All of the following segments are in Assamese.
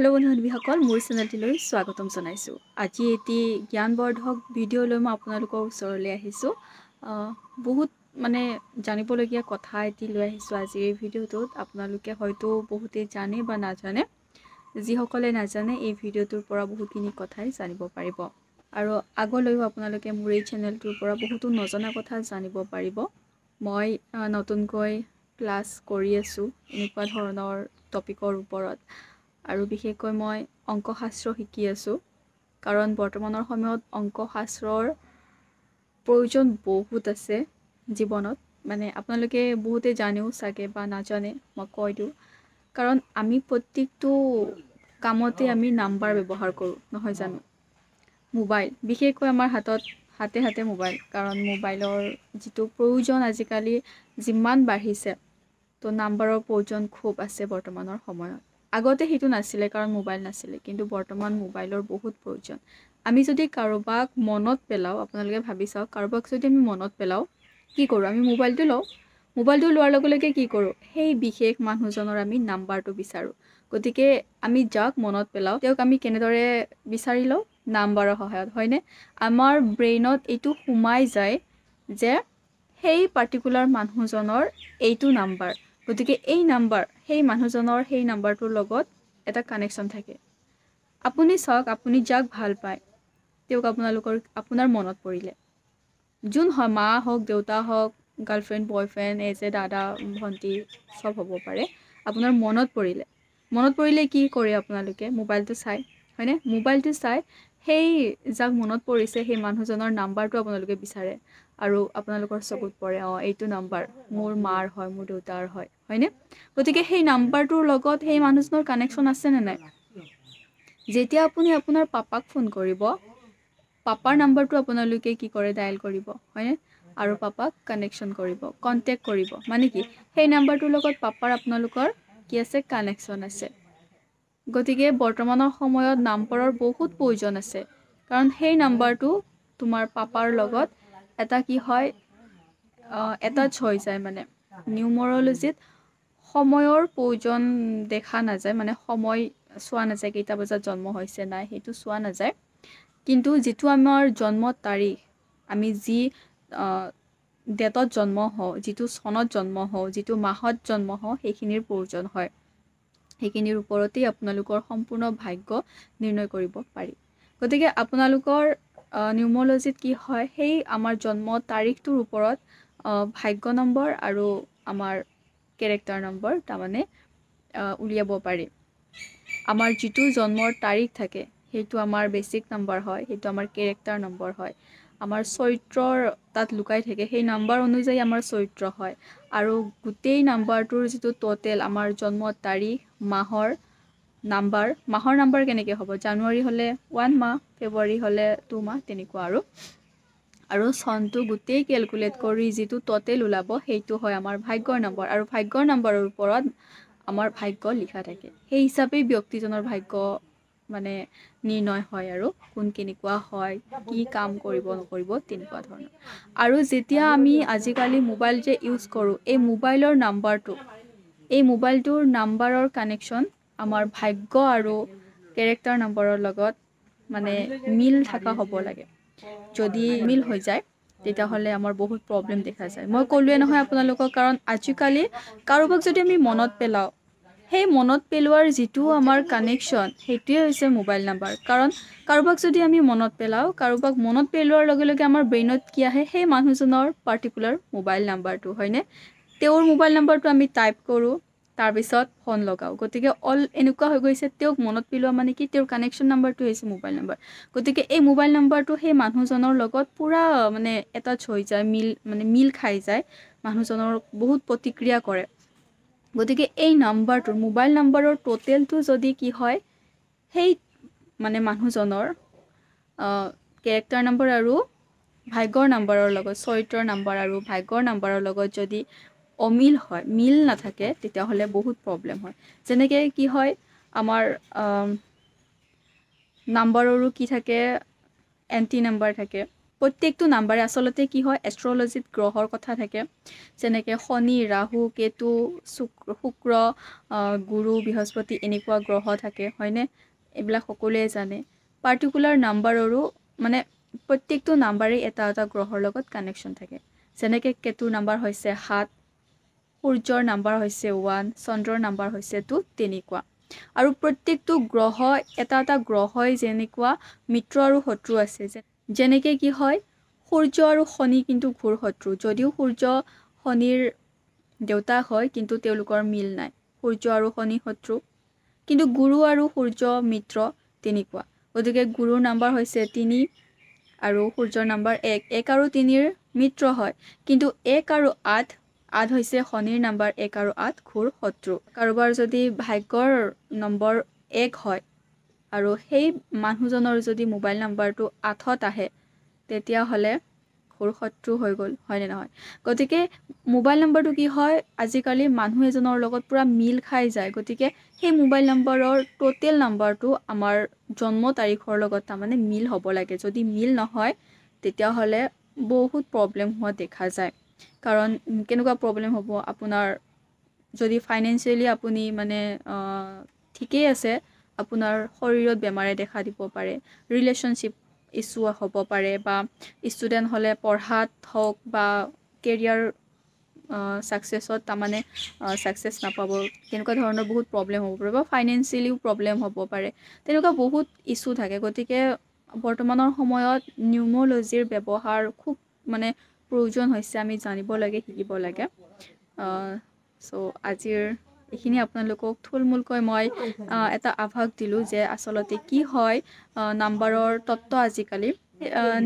হেল্ল' বন্ধু বান্ধৱীসকল, মোৰ চেনেলটিলৈ স্বাগতম জনাইছোঁ। আজি এটি জ্ঞানবৰ্ধক ভিডিঅ' লৈ মই আপোনালোকৰ ওচৰলৈ আহিছোঁ। বহুত মানে জানিবলগীয়া কথা এটি লৈ আহিছোঁ আজিৰ এই ভিডিঅ'টোত। আপোনালোকে হয়তো বহুতেই জানে বা নাজানে, যিসকলে নাজানে এই ভিডিঅ'টোৰ পৰা বহুতখিনি কথাই জানিব পাৰিব আৰু আগলৈও আপোনালোকে মোৰ এই চেনেলটোৰ পৰা বহুতো নজনা কথা জানিব পাৰিব। মই নতুনকৈ ক্লাছ কৰি আছোঁ এনেকুৱা ধৰণৰ টপিকৰ ওপৰত আৰু বিশেষকৈ মই অংকশাস্ত্ৰ শিকি আছোঁ, কাৰণ বৰ্তমানৰ সময়ত অংকশাস্ত্ৰৰ প্ৰয়োজন বহুত আছে জীৱনত। মানে আপোনালোকে বহুতে জানেও চাগে বা নাজানে, মই কৈ দিওঁ, কাৰণ আমি প্ৰত্যেকটো কামতে আমি নাম্বাৰ ব্যৱহাৰ কৰোঁ, নহয় জানো? মোবাইল বিশেষকৈ আমাৰ হাতত হাতে হাতে মোবাইল, কাৰণ মোবাইলৰ যিটো প্ৰয়োজন আজিকালি যিমান বাঢ়িছে, তো নাম্বাৰৰ প্ৰয়োজন খুব আছে বৰ্তমানৰ সময়ত। আগতে সেইটো নাছিলে কাৰণ মোবাইল নাছিলে, কিন্তু বৰ্তমান মোবাইলৰ বহুত প্ৰয়োজন। আমি যদি কাৰোবাক মনত পেলাওঁ, আপোনালোকে ভাবি চাওক, কাৰোবাক যদি আমি মনত পেলাওঁ কি কৰোঁ? আমি মোবাইলটো লওঁ। মোবাইলটো লোৱাৰ লগে লগে কি কৰোঁ? সেই বিশেষ মানুহজনৰ আমি নাম্বাৰটো বিচাৰোঁ। গতিকে আমি যাক মনত পেলাওঁ তেওঁক আমি কেনেদৰে বিচাৰি লওঁ? নাম্বাৰৰ সহায়ত, হয়নে? আমাৰ ব্ৰেইনত এইটো সোমাই যায় যে সেই পাৰ্টিকুলাৰ মানুহজনৰ এইটো নাম্বাৰ, গতিকে এই নাম্বাৰ সেই মানুহজনৰ সেই নাম্বাৰটোৰ লগত এটা কানেকশ্যন থাকে। আপুনি চাওক, আপুনি যাক ভাল পায় তেওঁক আপোনালোকৰ আপোনাৰ মনত পৰিলে, যোন হয়, মা হওক, দেউতা হওক, গাৰ্লফ্ৰেণ্ড, বয়ফ্ৰেণ্ড, এই যে দাদা ভণ্টি চব হ'ব পাৰে, আপোনাৰ মনত পৰিলে, মনত পৰিলে কি কৰে আপোনালোকে? মোবাইলটো চাই, হয়নে? মোবাইলটো চাই সেই যাক মনত পৰিছে সেই মানুহজনৰ নাম্বাৰটো আপোনালোকে বিচাৰে আৰু আপোনালোকৰ চকুত পৰে, অঁ এইটো নাম্বাৰ মোৰ মাৰ হয়, মোৰ দেউতাৰ হয়, হয়নে? গতিকে সেই নাম্বাৰটোৰ লগত সেই মানুহজনৰ কানেকশ্যন আছেনে নাই? যেতিয়া আপুনি আপোনাৰ পাপাক ফোন কৰিব, পাপাৰ নাম্বাৰটো আপোনালোকে কি কৰে? ডায়েল কৰিব, হয়নে? আৰু পাপাক কানেকশ্যন কৰিব, কণ্টেক্ট কৰিব, মানে কি সেই নাম্বাৰটোৰ লগত পাপাৰ আপোনালোকৰ কি আছে? কানেকশ্যন আছে। গতিকে বৰ্তমানৰ সময়ত নাম্বাৰৰ বহুত প্ৰয়োজন আছে, কাৰণ সেই নাম্বাৰটো তোমাৰ পাপাৰ লগত এটা কি হয়, এটাচ হৈ যায়। মানে নিউমৰলজিত সময়ৰ প্ৰয়োজন দেখা নাযায়, মানে সময় চোৱা নাযায়, কেইটা বজাত জন্ম হৈছে নাই সেইটো চোৱা নাযায়, কিন্তু যিটো আমাৰ জন্ম তাৰিখ, আমি যি ডেটত জন্ম হওঁ, যিটো চনত জন্ম হওঁ, যিটো মাহত জন্ম হওঁ, সেইখিনিৰ প্ৰয়োজন হয়। সেইখিনিৰ ওপৰতেই আপোনালোকৰ সম্পূৰ্ণ ভাগ্য নিৰ্ণয় কৰিব পাৰি। গতিকে আপোনালোকৰ নিউমৰলজিত কি হয়, সেই আমাৰ জন্ম তাৰিখটোৰ ওপৰত ভাগ্য নম্বৰ আৰু আমাৰ কেৰেক্টাৰ নম্বৰ তাৰমানে উলিয়াব পাৰি। আমাৰ যিটো জন্মৰ তাৰিখ থাকে সেইটো আমাৰ বেছিক নম্বৰ হয়, সেইটো আমাৰ কেৰেক্টাৰ নম্বৰ হয়, আমাৰ চৰিত্ৰৰ তাত লুকাই থাকে, সেই নাম্বাৰ অনুযায়ী আমাৰ চৰিত্ৰ হয়। আৰু গোটেই নাম্বাৰটোৰ যিটো ট'টেল আমাৰ জন্ম তাৰিখ, মাহৰ নাম্বাৰ, মাহৰ নাম্বাৰ কেনেকৈ হ'ব? জানুৱাৰী হ'লে 1 মাহ, ফেব্ৰুৱাৰী হ'লে 2 মাহ, তেনেকুৱা। আৰু আৰু চনটো গোটেই কেলকুলেট কৰি যিটো ট'টেল ওলাব সেইটো হয় আমাৰ ভাগ্যৰ নম্বৰ, আৰু ভাগ্যৰ নম্বৰৰ ওপৰত আমাৰ ভাগ্য লিখা থাকে। সেই হিচাপেই ব্যক্তিজনৰ ভাগ্য মানে নিৰ্ণয় হয় আৰু কোন কেনেকুৱা হয়, কি কাম কৰিব নকৰিব, তেনেকুৱা ধৰণৰ। আৰু যেতিয়া আমি আজিকালি মোবাইল যে ইউজ কৰোঁ, এই মোবাইলৰ নাম্বাৰটো, এই মোবাইলটোৰ নাম্বাৰৰ কানেকশ্যন আমাৰ ভাগ্য আৰু কেৰেক্টাৰ নম্বৰৰ লগত মানে মিল থকা হ'ব লাগে। যদি মিল হৈ যায় তেতিয়াহ'লে আমাৰ বহুত প্ৰব্লেম দেখা যায়। মই ক'লোৱে নহয় আপোনালোকক, কাৰণ আজিকালি কাৰোবাক যদি আমি মনত পেলাওঁ, সেই মনত পেলোৱাৰ যিটো আমাৰ কানেকশ্যন সেইটোৱে হৈছে মোবাইল নাম্বাৰ। কাৰণ কাৰোবাক যদি আমি মনত পেলাওঁ, কাৰোবাক মনত পেলোৱাৰ লগে লগে আমাৰ ব্ৰেইনত কি আহে? সেই মানুহজনৰ পাৰ্টিকুলাৰ মোবাইল নাম্বাৰটো, হয়নে? তেওঁৰ মোবাইল নাম্বাৰটো আমি টাইপ কৰোঁ, তাৰপিছত ফোন লগাওঁ। গতিকে অল এনেকুৱা হৈ গৈছে, তেওঁক মনত পেলোৱা মানে কি, তেওঁৰ কানেকশ্যন নাম্বাৰটো হৈছে মোবাইল নাম্বাৰ। গতিকে এই মোবাইল নাম্বাৰটো সেই মানুহজনৰ লগত পূৰা মানে এটাচ হৈ যায়, মিল মানে মিল খাই যায়, মানুহজনৰ বহুত প্ৰতিক্ৰিয়া কৰে। গতিকে এই নাম্বাৰটোৰ, মোবাইল নাম্বাৰৰ ট'টেলটো যদি কি হয়, সেই মানে মানুহজনৰ কেৰেক্টাৰ নাম্বাৰ আৰু ভাগ্যৰ নাম্বাৰৰ লগত, চৰিত্ৰৰ নাম্বাৰ আৰু ভাগ্যৰ নাম্বাৰৰ লগত যদি অমিল হয়, মিল নাথাকে, তেতিয়াহ'লে বহুত প্ৰব্লেম হয়। যেনেকৈ কি হয়, আমাৰ নাম্বাৰৰো কি থাকে, এণ্টি নাম্বাৰ থাকে। প্ৰত্যেকটো নাম্বাৰে আচলতে কি হয়, এষ্ট্ৰলজিত গ্ৰহৰ কথা থাকে, যেনেকৈ শনি, ৰাহু, কেতু, শুক্ৰ, গুৰু, বৃহস্পতি এনেকুৱা গ্ৰহ থাকে, হয়নে? এইবিলাক সকলোৱে জানে। পাৰ্টিকুলাৰ নাম্বাৰৰো মানে প্ৰত্যেকটো নাম্বাৰেই এটা এটা গ্ৰহৰ লগত কানেকশ্যন থাকে। যেনেকৈ কেতুৰ নাম্বাৰ হৈছে 7, সূৰ্যৰ নাম্বাৰ হৈছে 1, চন্দ্ৰৰ নাম্বাৰ হৈছে 2, তেনেকুৱা। আৰু প্ৰত্যেকটো গ্ৰহ এটা এটা গ্ৰহই যেনেকুৱা মিত্ৰ আৰু শত্ৰু আছে। যেনেকৈ কি হয়, সূৰ্য আৰু শনি কিন্তু ঘোৰ শত্ৰু। যদিও সূৰ্য শনিৰ দেউতাক হয়, কিন্তু তেওঁলোকৰ মিল নাই। সূৰ্য আৰু শনি শত্ৰু, কিন্তু গুৰু আৰু সূৰ্য মিত্ৰ, তেনেকুৱা। গতিকে গুৰুৰ নাম্বাৰ হৈছে 3 আৰু সূৰ্যৰ নাম্বাৰ 1। 1 আৰু 3ৰ মিত্ৰ হয়, কিন্তু 1 আৰু 8, 8 হৈছে শনিৰ নাম্বাৰ, 1 আৰু 8 ঘোৰ শত্ৰু। কাৰোবাৰ যদি ভাগ্যৰ নম্বৰ 1 হয় আৰু সেই মানুহজনৰ যদি মোবাইল নাম্বাৰটো 8ত আহে, তেতিয়াহ'লে ঘোৰ শত্ৰু হৈ গ'ল, হয়নে নহয়? গতিকে মোবাইল নম্বৰটো কি হয়, আজিকালি মানুহ এজনৰ লগত পূৰা মিল খাই যায়। গতিকে সেই মোবাইল নম্বৰৰ টোটেল নাম্বাৰটো আমাৰ জন্ম তাৰিখৰ লগত তাৰমানে মিল হ'ব লাগে। যদি মিল নহয়, তেতিয়াহ'লে বহুত প্ৰব্লেম হোৱা দেখা যায়। কাৰণ কেনেকুৱা প্ৰব্লেম হ'ব, আপোনাৰ যদি ফাইনেন্সিয়েলি আপুনি মানে ঠিকেই আছে, আপোনাৰ শৰীৰত বেমাৰে দেখা দিব পাৰে, ৰিলেশ্যনশ্বিপ ইছ্যু হ'ব পাৰে, বা ষ্টুডেণ্ট হ'লে পঢ়াত হওক বা কেৰিয়াৰ ছাকচেছত তাৰমানে ছাকচেছ নাপাব, তেনেকুৱা ধৰণৰ বহুত প্ৰব্লেম হ'ব পাৰে, বা ফাইনেন্সিয়েলিও প্ৰব্লেম হ'ব পাৰে, তেনেকুৱা বহুত ইছ্যু থাকে। গতিকে বৰ্তমানৰ সময়ত নিউম'লজিৰ ব্যৱহাৰ খুব মানে প্ৰয়োজন হৈছে, আমি জানিব লাগে, শিকিব লাগে। চ' আজিৰ এইখিনি আপোনালোকক থুলমূলকৈ মই এটা আভাস দিলোঁ যে আচলতে কি হয় নাম্বাৰৰ তত্ত্ব। আজিকালি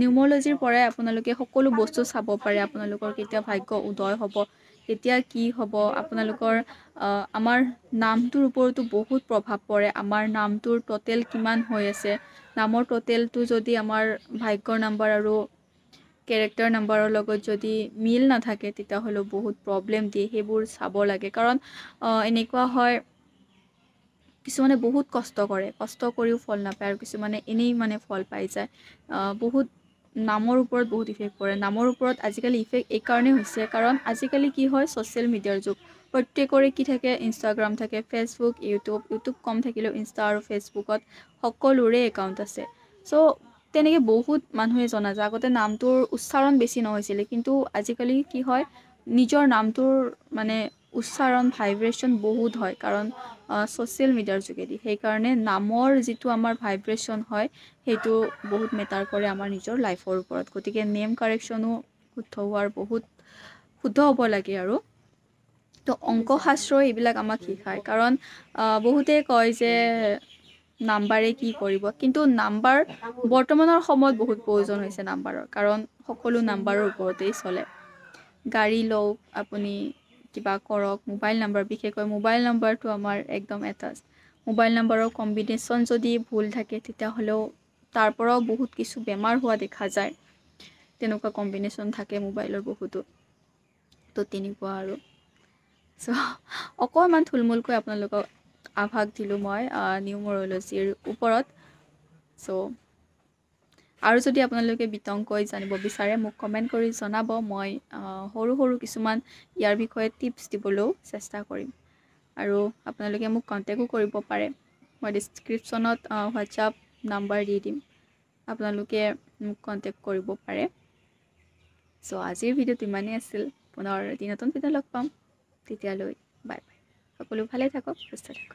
নিউম'লজিৰ পৰাই আপোনালোকে সকলো বস্তু চাব পাৰে। আপোনালোকৰ কেতিয়া ভাগ্য উদয় হ'ব, কেতিয়া কি হ'ব, আপোনালোকৰ আমাৰ নামটোৰ ওপৰতো বহুত প্ৰভাৱ পৰে। আমাৰ নামটোৰ ট'টেল কিমান হৈ আছে, নামৰ ট'টেলটো যদি আমাৰ ভাগ্যৰ নাম্বাৰ আৰু কেৰেক্টাৰ নাম্বাৰৰ লগত যদি মিল নাথাকে, তেতিয়াহ'লেও বহুত প্ৰব্লেম দিয়ে। সেইবোৰ চাব লাগে। কাৰণ এনেকুৱা হয়, কিছুমানে বহুত কষ্ট কৰে, কষ্ট কৰিও ফল নাপায়, আৰু কিছুমানে এনেই মানে ফল পাই যায়। বহুত নামৰ ওপৰত বহুত ইফেক্ট পৰে। নামৰ ওপৰত আজিকালি ইফেক্ট এইকাৰণেই হৈছে, কাৰণ আজিকালি কি হয়, ছ'চিয়েল মিডিয়াৰ যুগ। প্ৰত্যেকৰে কি থাকে, ইনষ্টাগ্ৰাম থাকে, ফেচবুক, ইউটিউব কম থাকিলেও ইনষ্টা আৰু ফেচবুকত সকলোৰে একাউণ্ট আছে। চ' তেনেকৈ বহুত মানুহে জনা যায়। আগতে নামটোৰ উচ্চাৰণ বেছি নহৈছিলে, কিন্তু আজিকালি কি হয়, নিজৰ নামটোৰ মানে উচ্চাৰণ, ভাইব্ৰেশ্যন বহুত হয়, কাৰণ ছ'চিয়েল মিডিয়াৰ যোগেদি। সেইকাৰণে নামৰ যিটো আমাৰ ভাইব্ৰেশ্যন হয়, সেইটো বহুত মেটাৰ কৰে আমাৰ নিজৰ লাইফৰ ওপৰত। গতিকে নেম কাৰেকশ্যনো শুদ্ধ হোৱাৰ বহুত শুদ্ধ হ'ব লাগে। আৰু তো অংকশাস্ত্ৰ এইবিলাক আমাক শিকায়। কাৰণ বহুতে কয় যে নাম্বাৰে কি কৰিব, কিন্তু নাম্বাৰ বৰ্তমানৰ সময়ত বহুত প্ৰয়োজন হৈছে নাম্বাৰৰ, কাৰণ সকলো নাম্বাৰৰ ওপৰতেই চলে। গাড়ী লওক আপুনি, কিবা কৰক, মোবাইল নাম্বাৰ, বিশেষকৈ মোবাইল নাম্বাৰটো আমাৰ একদম এটাচ। মোবাইল নাম্বাৰৰ কম্বিনেশ্যন যদি ভুল থাকে, তেতিয়াহ'লেও তাৰ পৰাও বহুত কিছু বেমাৰ হোৱা দেখা যায়। তেনেকুৱা কম্বিনেশ্যন থাকে মোবাইলৰ বহুতো, তো তেনেকুৱা আৰু। চ' অকণমান থুলমূলকৈ আপোনালোকক আভাস দিলোঁ মই নিউমৰলজিৰ ওপৰত। চ' আৰু যদি আপোনালোকে বিতংকৈ জানিব বিচাৰে, মোক কমেণ্ট কৰি জনাব। মই সৰু সৰু কিছুমান ইয়াৰ বিষয়ে টিপছ দিবলৈও চেষ্টা কৰিম। আৰু আপোনালোকে মোক কণ্টেক্টো কৰিব পাৰে। মই ডিছক্ৰিপশ্যনত হোৱাটছআপ নাম্বাৰ দি দিম, আপোনালোকে মোক কণ্টেক্ট কৰিব পাৰে। চ' আজিৰ ভিডিঅ'টো ইমানেই আছিল। পুনৰ এটি নতুন ভিডিঅ' লগ পাম, তেতিয়ালৈ বাই বাই। সকলো ভালে থাকক, সুস্থ থাকক।